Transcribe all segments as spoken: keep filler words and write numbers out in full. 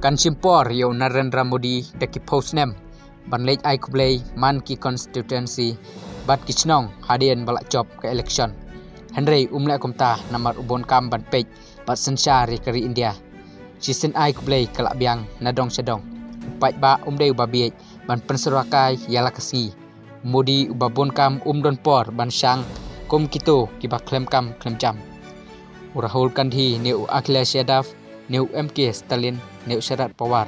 Kan shim por ïa u Narendra Modi da ki phew snem ban leit ai khublei man ki constituency bad ki shnong hadien ba la jop ka election. Hynrei um leh kumta namar u bun kam ban peit bad synshar ïa ka ri India. Shisien ai khublei ka la biang na dong sha dong. U paidbah um dei uba bieit ban pynsyrwa kai ïa la ka sngi. Modi uba bun kam um don por ban shang kum kito kiba khlem kam khlem jam. U Rahul Gandhi ne u Akhilesh Yadav ne u M K Stalin ne u Sharad Pawar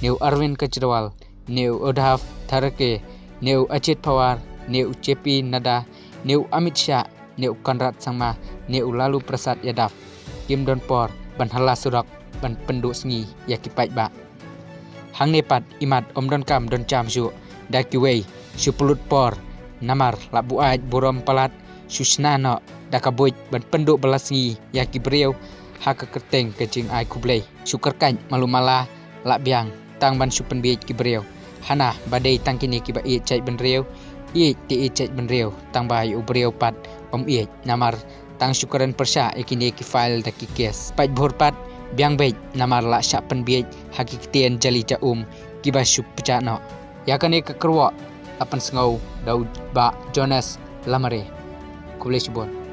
ne u Arvind Kejriwal ne u Uddhav Thackeray ne u Ajit Pawar ne u J P Nadda ne u Amit Shah ne u Conrad Sangma ne u Lalu Prasad Yadav kim don por ban hala surok ban pynduh sngi ïa ki paidbah. Hangne pat imat um don kam don jam shuh da kiwei shu pynlut por namar la buaid burom palat shu shna noh da ka buit ban pynduh ba la sngi ïa ki briew ha ka kyrteng ka jingai khublei. Shu kyrkait malu mala la biang tang ban shu pynbieit ki briew. Hana ba dei tang kine kiba ïeit jait bynriew, ïeit te ïeit jait bynriew tang ba ïa u briew pat um ïeit namar tang shu kren pyrshah ïa kine ki file da ki kes. Paidbhur pat biang beit namar la shah pynbieit ha ki ktien jali ja um kiba shu pyrshah noh. Ïa kane ka kyrwoh la pynsngew da u Bah Jonas Lamare. Khublei shibun.